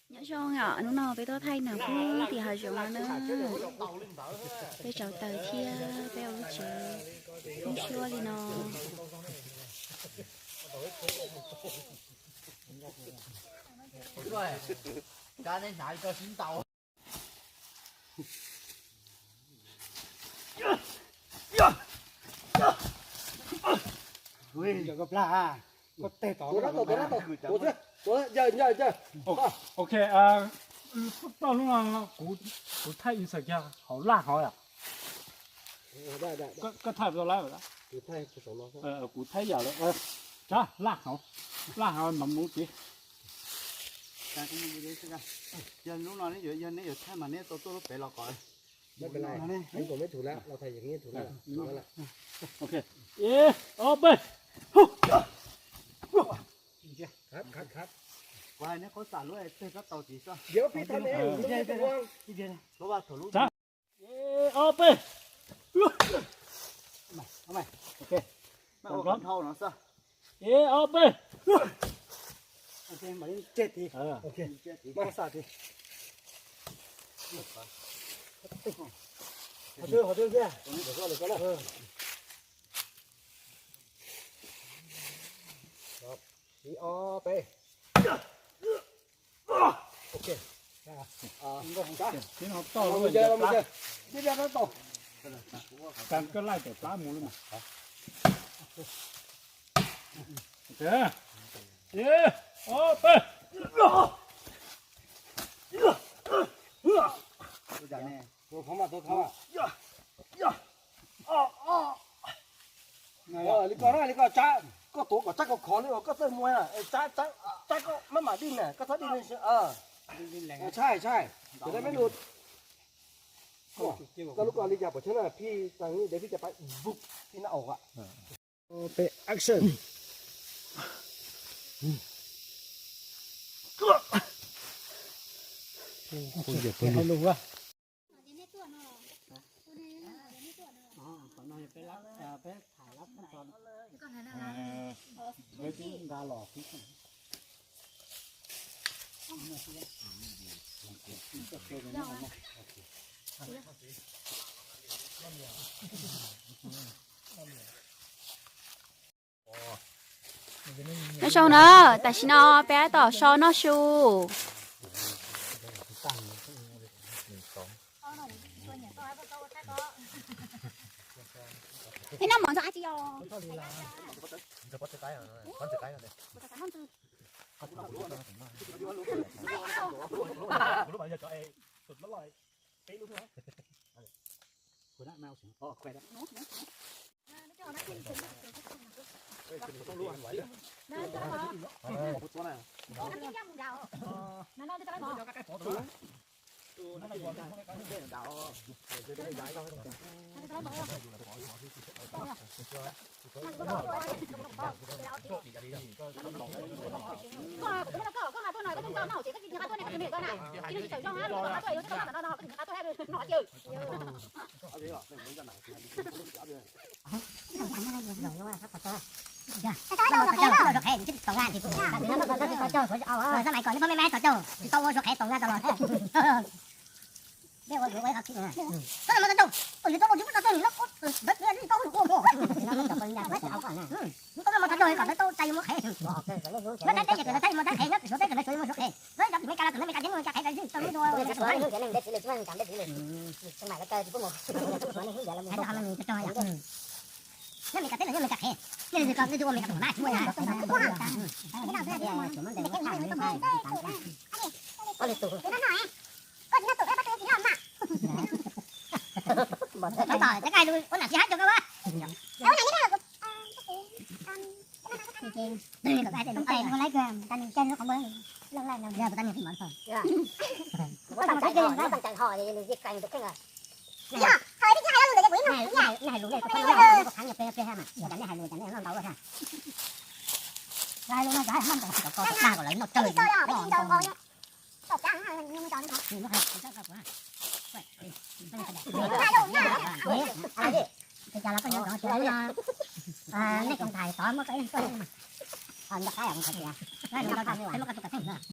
Nyob zoo os, hnub no peb tuaj thaij nam pub tim hav zoov no na. Peb tsau taws thiab peb ua lub tsev poob suab li no. Ok, toj lub no kuv thaij Instagram hauv laj hov yom. Koj thaij tau lawm. Kuv thaij yam lawm. Laj hov, laj hov mam mus txiv. Yog lub no neb yuav, yog neb yuav thaij mas neb tau tuaj lub pem los kom. Ok, ib, ob, peb. Kuv hais neb qhov xam lub tej koj tau txiv xwb. Ib, ob, peb. Ok, ua dhau no xwb. Ib, ob, peb. Tseg tid. Qhov xam tid. Qhov twg, qhov twg kiag. Ib, ob, peb. Ok. Koj laij pem plab mus li mas. Ok. Ib, ob, peb. Li ko na, li ko tsab, koj tuav kom tsab khov khov li uas koj txawj muag na, tsab, tsab koj maj mam dij na, koj txhob dij li. Ntshai, ntshai. Koj lub ko li cas pom tsheb na, phij tas nib dev phij cas pab vub phij na aus. Peb action. Nyob zoo na, tam sim no peb tab tom so noj su. Peb noj mov ntxov dab tsi os?